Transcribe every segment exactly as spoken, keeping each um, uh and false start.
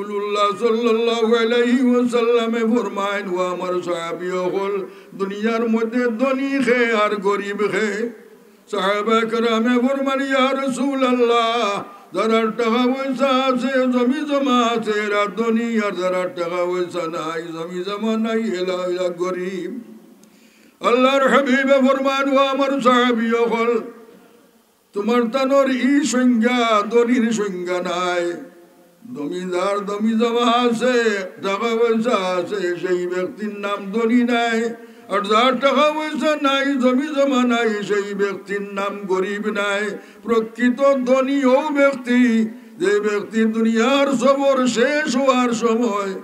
রাসূলুল্লাহ সাল্লাল্লাহু আলাইহি ওয়াসাল্লামে ফরমাইন, "ও আমার সাহাবী অকল, দুনিয়ার মধ্যে ধনী কে আর গরিব কে?" সাহাবা কেরামে ফরমাইন, "ইয়া রাসূলুল্লাহ, যারার টাকা পয়সা আছে, জমি জমা আছে, এরা ধনী, আর যারার টাকা পয়সা নাই, জমি জমা নাই, এলা, এরা গরিব।" আল্লাহর হাবিবে ফরমাইন, "ও আমার সাহাবী অকল, তুমার তানর ই সংজ্ঞা, ধনীর সংজ্ঞা নায়। জমিদার, জমি জমা আছে, টাকা পয়সা আছে, সেই ব্যক্তির নাম ধনী নায়। আর যার টাকা পয়সা নাই, জমি জমা নাই, সেই ব্যক্তির নাম গরিব নায়। প্রকৃত ধনী ও ব্যক্তি, যে ব্যক্তি দুনিয়ার সফর শেষ হওয়ার সময়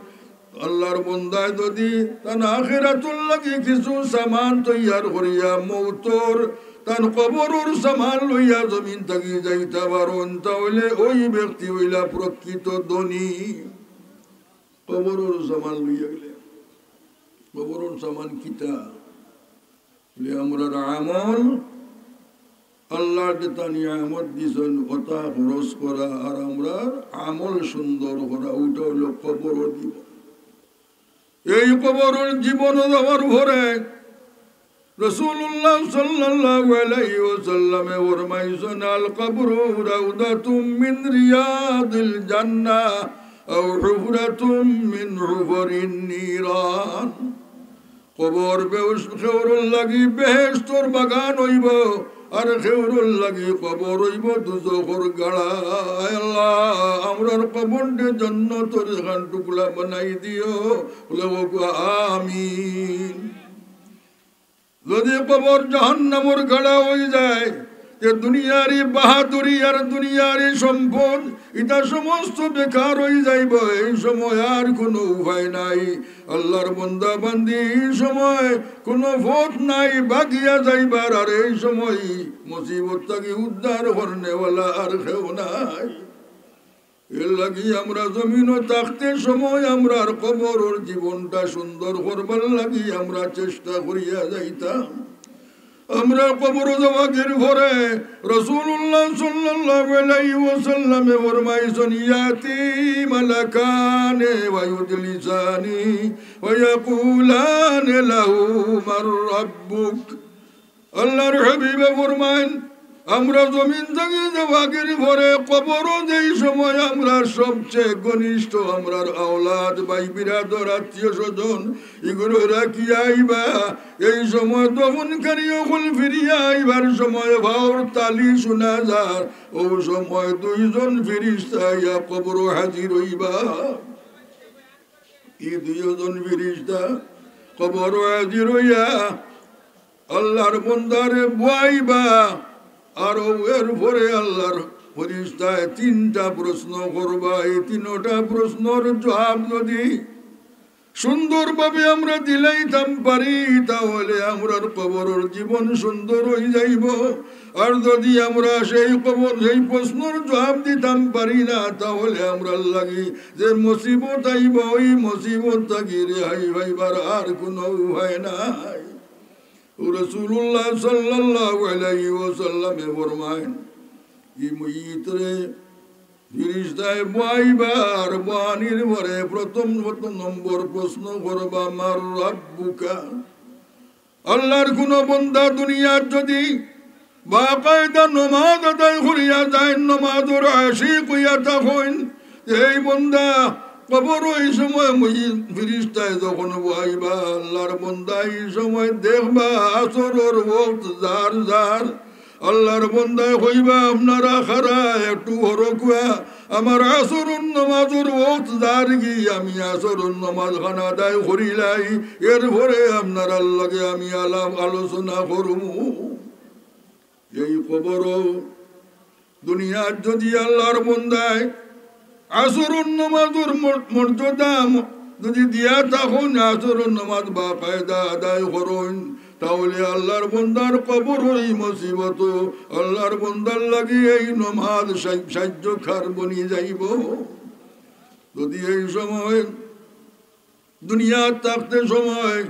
আল্লাহর বন্দায় যদি তান আখিরাতুর লাগি কিছু সামান তৈয়ার করিয়া মৌতর তান কবরর সামান লইয়া জমিন থাকি যাইতা পারইন, তাহলে ওই ব্যক্তি অইলা প্রকৃত ধনী।" কবরর সামান লইয়া গেলে, কবরর সামান কিতা? বলে, আমরার আমল, আল্লাহ যেতা নিয়ামত দিছইন, ওতা খরচ করা, আর আমরার আমল সুন্দর করা, ওটা অইলো কবরর জীবন। এই কবরর জীবন যাওয়ার পরে রাসূলুল্লাহ সাল্লাল্লাহু আলাইহি ওয়াসাল্লামে ফরমাইছইন, "আল কবরু রাউদাতুম মিন রিয়াদিল জান্নাহ আও হুফরাতুম মিন হুফারিন নিরান।" কবর বেউস-, কেউরর লাগি বেহেশতর বাগান অইবো, আর কেউরর লাগি কবর অইবো দুজখর গাড়া। আয় আল্লাহ, আমরার কবররে জন্নতর এখান টুকরা বানাই দিও। বলে, "ও গো, আমিন।" যদি কবর জাহান্নামর গাড়া অই যায়, যে দুনিয়ারি বাহাদুরি আর দুনিয়ারি সম্পদ, ইতা সমস্ত বেকার অই যাইবো। এই সময় আর কুনু উপায় নাই। আল্লাহর বন্দা বান্দি, এই সময় কুনু পথ নাই বাগিয়া যাইবার, আর এই সময় মুসিবত থাকি উদ্ধার করনেওয়ালা আর কেউ নাই। এর লাগি আমরা জমিনো থাকতে সময় আমরার কবরর জীবনটা সুন্দর করবার লাগি আমরা চেষ্টা করিয়া যাইতাম। আমরা কবর যাওয়ার পরে রাসূলুল্লাহ সাল্লাল্লাহু আলাইহি ওয়াসাল্লামে ফরমাইছইন, "ইয়াতি মালাকানে ওয়া ইউজলিসানি ওয়া ইয়াকুলানে লাহু মান রাব্বুক।" আল্লাহর হাবিবে ফরমাইন, আমরা জমিন থাকি যাওয়ার পরে কবরো যেই সময় আমরার সবচেয়ে ঘনিষ্ঠ, আমরার আওলাদ, ভাই বিরাদর, আত্মীয় স্বজন, ইগুলো রাখিয়া আইবা। এই সময় দফনকারী অকল ফিরিয়া আইবার সময় পাওর তালি শুনা যার। ও সময় দুইজন ফিরিস্তা আইয়া কবরো হাজির অইবা। ই দুইজন ফিরিস্তা কবরো হাজির অইয়া আল্লাহর বন্দারে বওয়াইবা, আর এর পরে আল্লাহর ফিরিস্তায় তিনটা প্রশ্ন করবা। এই তিনটা প্রশ্নর জবাব যদি সুন্দরভাবে আমরা দিলাইতাম পারি, তাহলে আমরার কবরর জীবন সুন্দর অই যাইবো। আর যদি আমরা সেই কবর, সেই প্রশ্নর জবাব দিতাম পারি না, তাহলে আমরার লাগি যে মুসিবত আইবো, ওই মুসিবত থাকি রেহাই পাইবার আর কুনু উপায় নাই। ও রাসূলুল্লাহ সাল্লাল্লাহু আলাইহি ওয়াসাল্লামে ফরমাইন, ই মইয়িতরে ফিরিস্তায় বওয়াইবা, আর বওয়ানির পরে প্রথম, প্রথম নম্বর প্রশ্ন করবা, "মান রাব্বুকা?" আল্লাহর কুনু বন্দা দুনিয়াত যদি বাকায়দা নমাজ আদায় করিয়া যাইন, নমাজর আশিক অইয়া থাকইন, এই বন্দা কবরো এই সময় মুই-, ফিরিস্তায় যখন বওয়াইবা, আল্লাহর বন্দা এই সময় দেখবা আসরর ওয়াক্ত যার যার। আল্লাহর বন্দায় কইবা, "আপনারা খারা একটু হরকুয়া, আমার আসরর নমাজর ওয়াক্ত যারগি, আমি আসরর নমাজ খান আদায় করিলাই, এর পরে আপনারার লগে আমি আলাপ আলোচনা করমু।" এই কবরো দুনিয়াত যদি আল্লাহর বন্দায় আসরর নমাজর মর-, মর্যাদা ম-, যদি দিয়া থাকইন, আসরর নমাজ বাকায়দা আদায় করইন, তাহলে আল্লাহর বন্দার কবরর এই মুসিবত আল্লাহর বন্দার লাগি এই নমাজ সাই-, সাহায্যকার বনি যাইবো। যদি এই সময় দুনিয়াত থাকতে সময়,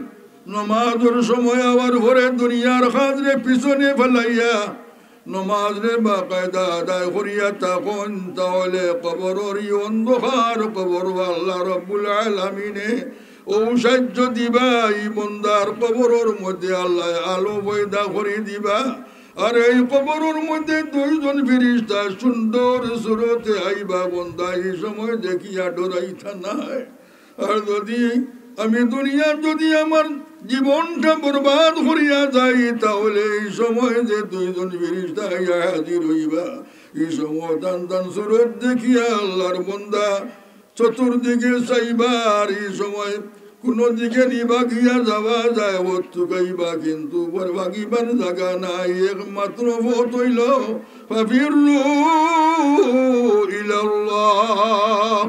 নমাজর সময় আওয়ার পরে দুনিয়ার কাজরে পিছনে ফালাইয়া নমাজরে বাকায়দা আদায় করিয়া থাকইন, তাহলে কবরর ই অন্ধকার কবরো আল্লাহ রব্বুল আলামিনে অউ সাহায্য দিবা, ই বন্দার কবরর মধ্যে আল্লায় আলো পয়দা করি দিবা। আর এই কবরর মধ্যে দুইজন ফিরিস্তা সুন্দর সুরতে আইবা, বন্দা ই সময় দেখিয়া ডরাইতা নায়। আর যদি আমি দুনিয়াত যদি আমার জীবনটা বরবাদ করিয়া যাই, তাহলে এই সময় যে দুইজন ফিরিস্তা আইয়া হাজির অইবা, ই সময় তান তান সুরত দেখিয়া আল্লাহর বন্দা চতুর্দিকে চাইবা, আর ই সময় কুনু দিকে নি ভাগিয়া যাওয়া যায়, অত তুকাইবা, কিন্তু পর ভাগিবার জাগা নাই। একমাত্র পথ অইলো, ফাফিরু ইলাল্লাহ,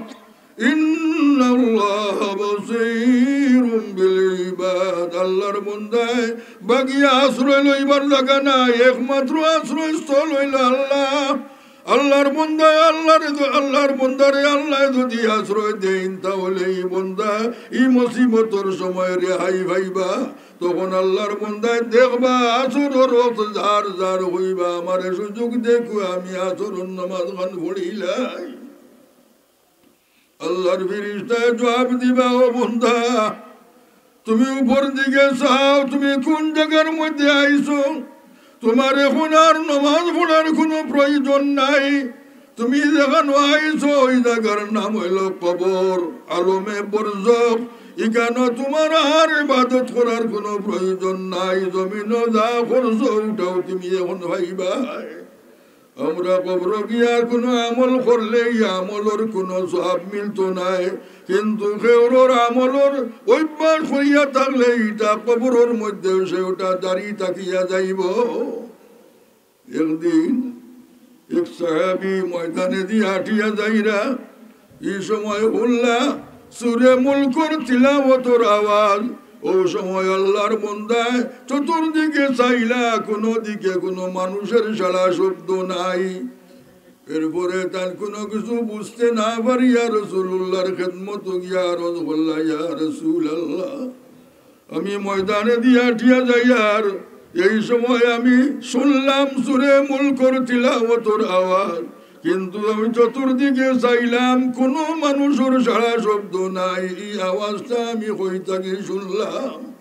ইন্নাল্লাহা বাসীরুম বিল ইবাদ। আল্লাহর বন্দায় ভাগিয়া আশ্রয় লইবার জাগা নাই, একমাত্র আশ্রয়স্থল অইলো আল্লাহ। আল্লাহর বন্দায় আল্লাহরে য-, আল্লাহর বন্দারে আল্লায় যদি আশ্রয় দেইন, তাহলে ই বন্দা ই মুসিবতর সময় রেহাই পাইবা। তখন আল্লাহর বন্দায় দেখবা, আসরর ওয়াক্ত যার যার অইবা, "আমারে সুযোগ দেখো, আমি আসরর নামাজ খান পড়িলাই।" আল্লাহর ফিরিস্তায় জবাব দিবা, "ও বন্দা, তুমি উপর দিকে চাও, তুমি কুন জাগার মধ্যে আইছো? তুমার এখন আর নমাজ পড়ার কুনু প্রয়োজন নাই। তুমি যেখানো আইছো, ওই জাগার নাম অইলো কবর, আলমে বরজখ। ইখানো তুমার আর ইবাদত করার কুনু প্রয়োজন নাই। জমিনো যা করছো, ওটাও তুমি এখন পাইবায়।" আমরা কবরো গিয়া কুনু আমল করলে ই আমলর কুনু সওয়াব মিলতো নায়, কিন্তু কেউরর আমলর অভ্যাস করিয়া থাকলে ইটা কবরর মধ্যে সে ওটা জারি থাকিয়া যাইবো। একদিন এক সাহাবী ময়দানেদি আটিয়া যাইরা, ই সময় হুনলা সুরে মুলকর তিলাওয়াতর আওয়াজ। অউ সময় আল্লাহর বন্দায় চতুর্দিকে চাইলা, কুনু দিকে কুনু মানুষের সাড়া শব্দ নাই। এরপরে তান কুনু কিছু বুঝতে না পারিয়া রাসূলুল্লাহর খেদমতো গিয়া আরজ করলা, "ইয়া রাসূলুল্লাহ, আমি ময়দানেদি আটিয়া যাইয়ার, এই সময় আমি শুনলাম সুরে মুলকর তিলাওয়াতর আওয়াজ, কিন্তু আমি চতুর্দিকে চাইলাম, কুনু মানুষর সাড়া শব্দ নাই। ই আওয়াজটা আমি কই থাকি শুনলাম?"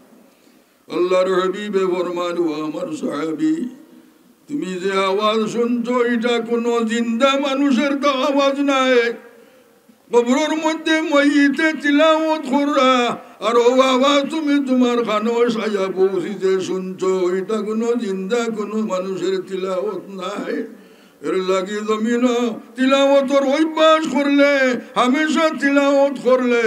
আল্লাহর হাবিবে ফরমান, "ও আমার সাহাবী, তুমি যে আওয়াজ শুনছো, ইটা কুনু জিন্দা মানুষের তো আওয়াজ নায়। কবরর মধ্যে মইয়িতে তিলাওয়াত কররা, আর অউ আওয়াজ তুমি তুমার কানো আইয়া পৌঁছিছে, শুনছো, ইটা কুনু জিন্দা কুনু মানুষের তিলাওয়াত নায়। এর লাগি জমিনো তিলাওয়াতর অভ্যাস করলে, হামেশা তিলাওয়াত করলে,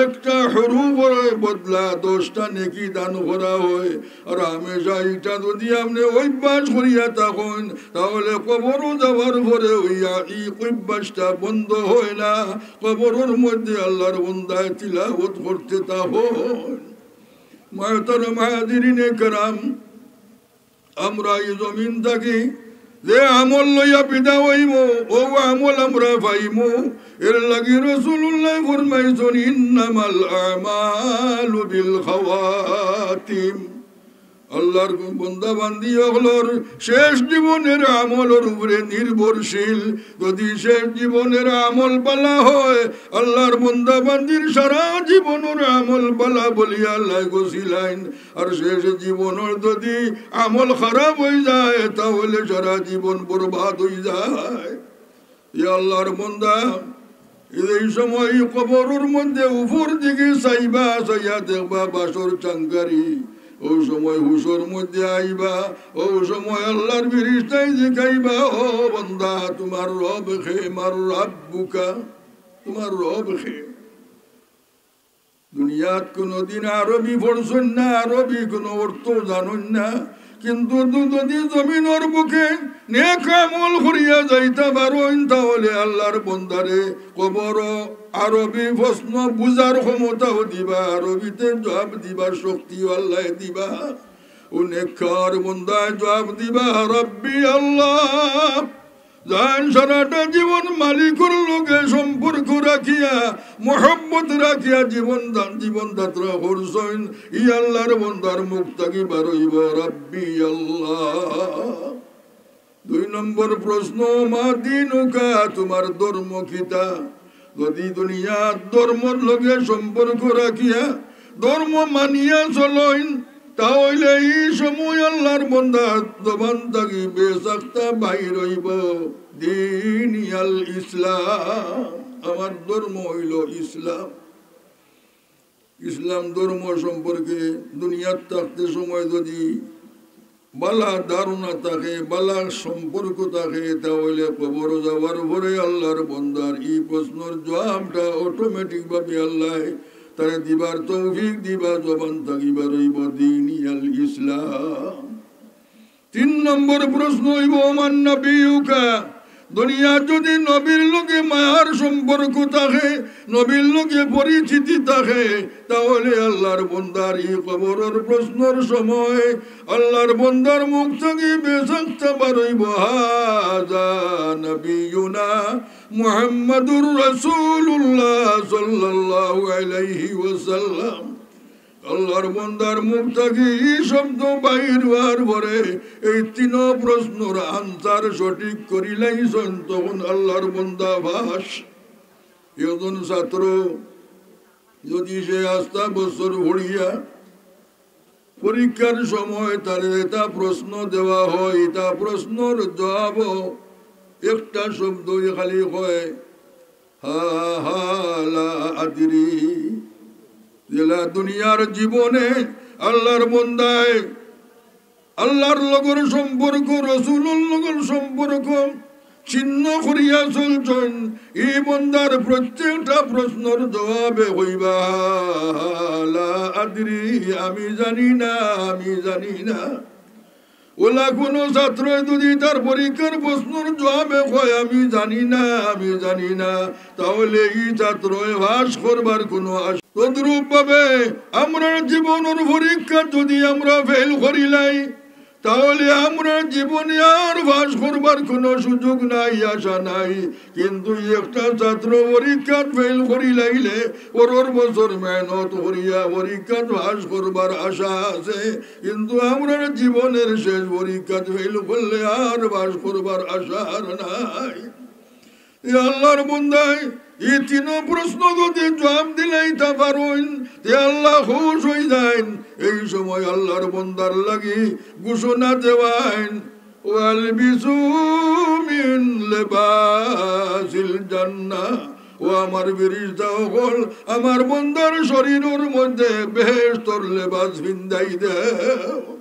একটা হরুফর বদলা দশটা নেকি দান করা হয়।" আর হামেশা ইটা যদি আপনে অভ্যাস করিয়া থাকইন, তাহলে কবরো যাওয়ার পরে অইয়া ই অভ্যাসটা বন্ধ হয় না। কবরর মধ্যে আল্লাহর বন্দায় তিলাওয়াত করতে থাকইন। মুহতারাম হাজিরিনে কেরাম, আমরা ই জমিন থাকি যে আমল লইয়া বিদায় অইমু, অউ আমল আমরা পাইমু। এর লাগি রাসূলুল্লায় ফরমাইছইন, "ইন্নামাল আমালু বিল খাওয়াতিম।" আল্লাহর বন্দা বান্দি অকলর শেষ জীবনের আমলর উপরে নির্ভরশীল। যদি শেষ জীবনের আমল বালা হয়, আল্লাহর বন্দা বান্দির সারা জীবনর আমল বালা বলিয়া আল্লায় গছিলাইন। আর শেষ জীবনর যদি আমল খারাপ অই যায়, তাহলে সারা জীবন বরবাদ অই যায়। ইয়া আল্লাহর বন্দা, এই সময় কবরর মধ্যে উপর দিকে চাইবা, চাইয়া দেখবা বাঁশর চাঙকারি। অউ সময় হুশর মধ্যে আইবা, অউ সময় আল্লাহর ফিরিস্তায় জিকাইবা, "ও বন্দা, তুমার রব কে? মান রাব্বুকা?" তুমার রব কে? দুনিয়াত কুনুদিন আরবি পড়ছইন না, আরবি কুনু অর্থ জানইন না, কিন্তু তু-, যদি জমিনর বুকে নেক আমল করিয়া যাইতা পারইন, তাহলে আল্লাহর বন্দারে কবরো আরবি প্রশ্ন বুঝার ক্ষমতাও দিবা, আরবিতে জবাব দিবার শক্তিও আল্লায় দিবা। অউ নেককার বন্দায় জবাব দিবা, "রব্বি আল্লাহ।" যান সারাটা জীবন মালিকর লগে সম্পর্ক রাখিয়া, মহব্বত রাখিয়া জীবন দা-, জীবন যাত্রা করছইন, ই আল্লাহর বন্দার মুখ থাকি বার অইবো, "রব্বি আল্লাহ।" দুই নম্বর প্রশ্ন, মা দিনুকা, তুমার ধর্ম কিতা? যদি দুনিয়ার ধর্মর লগে সম্পর্ক রাখিয়া ধর্ম মানিয়া চলইন, তা অইলে ই সময় আল্লার বন্দার জবান থাকি বেসাখতা বাইর অইবো, "দীনি আল ইসলাম, আমার ধর্ম অইলো ইসলাম।" ইসলাম ধর্ম সম্পর্কে দুনিয়াত থাকতে সময় যদি বালা ধারণা থাকে, বালা সম্পর্ক থাকে, তা অইলে কবর যাওয়ার পরে আল্লার বন্দার ই প্রশ্নর জবাবটা automatic ভাবে আল্লায় তারে দিবার তৌফিক দিবা, জবান থাকি বার অইবো, "দীনি আল ইসলাম।" তিন নম্বর প্রশ্ন অইবো, "মান নাবিয়ুকা?" দুনিয়াত যদি নবীর লগে মায়ার সম্পর্ক থাকে, নবীর লগে পরিচিতি থাকে, তা অইলে আল্লার বন্দার ই কবরর প্রশ্নর সময় আল্লার বন্দার মুখ থাকি বেসাখতা বার অইবো, "হাযা নাবিয়ুনা মুহাম্মাদুর রাসূলুল্লাহ সাল্লাল্লাহু আলাইহি ওয়াসাল্লাম।" আল্লার বন্দার মুখ থাকি ই শব্দ বাইর অওয়ার পরে এই তিনো প্রশ্নর answer সঠিক করিলাইছইন, তখন আল্লার বন্দা পাশ। একজন ছাত্র যদি সে আস্তা বছর পড়িয়া পরীক্ষার সময় তারে যেতা প্রশ্ন দেওয়া হয়, ইতা প্রশ্নর জবাবো একটা শব্দই খালি কয়, "হা, হা, লা আদরি।" যেলা দুনিয়ার জীবনে আল্লার বন্দায় আল্লার লগর সম্পর্ক, রসুলর লগর সম্পর্ক ছিন্ন করিয়া চলছইন, ই বন্দার প্রত্যেকটা প্রশ্নর জবাবে কইবা, "লা আদরি, আমি জানি না, আমি জানি না।" অলা কুনু ছাত্রয় যদি তার পরীক্ষার প্রশ্নর জবাবে কয়, "আমি জানি না, আমি জানি না", তা অইলে ই ছাত্রয় পাশ করবার কুনু আশ-, তদ্রূপ ভাবে আমরার জীবনর পরীক্ষা যদি আমরা fail করিলাই, তা অইলে আমরার জীবনে আর পাশ করবার কুনু সুযোগ নাই, আশা নাই। কিন্তু একটা ছাত্র পরীক্ষাত fail করিলাইলে পরর বছর মেহনত করিয়া পরীক্ষাত পাশ করবার আশা আছে, কিন্তু আমরার জীবনর শেষ পরীক্ষাত fail করলে আর পাশ করবার আশা আর নাই। এ আল্লার বন্দায়, ই তিনো প্রশ্ন যদি জবাব দিলাইতা পারইন, তে আল্লা খুশ অইযাইন। এই সময় আল্লার বন্দার লাগি ঘোষণা দেওয়াইন, "ওয়ালবিসু মিন লিবাসিল জান্নাহ।" ও আমার ফিরিস্তা অকল, আমার বন্দার শরীরর মধ্যে বেহেশতর লেবাস পিন্দাই দেও।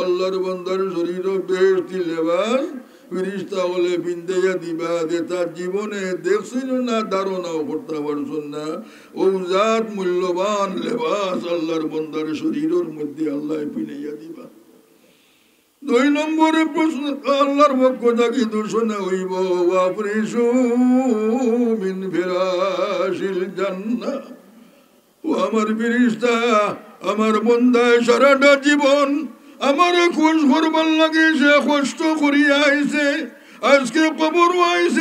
আল্লার বন্দার শরীরো বেহেশতি লেবাস ফিরিস্তা অকলে পিন্দাইয়া দিবা, যেতা জীবনে দেখছইন না, ধারণাও করতা পারছইন না। অউ জাত মূল্যবান লেবাস আল্লার বন্দার শরীরর মধ্যে আল্লায় পিনাইয়া দিবা। দুই নম্বরে প্রশ্ন, আল্লার পক্ষ থাকি ঘোষণা অইবো, "ওয়াফরিশু মিন ফিরাশিল জান্নাহ।" ও আমার ফিরিস্তা, আমার বন্দায় সারাটা জীবন আমারে খুশ করবার লাগি সে কষ্ট করিয়া আইছে, আজকে কবরো আইছে,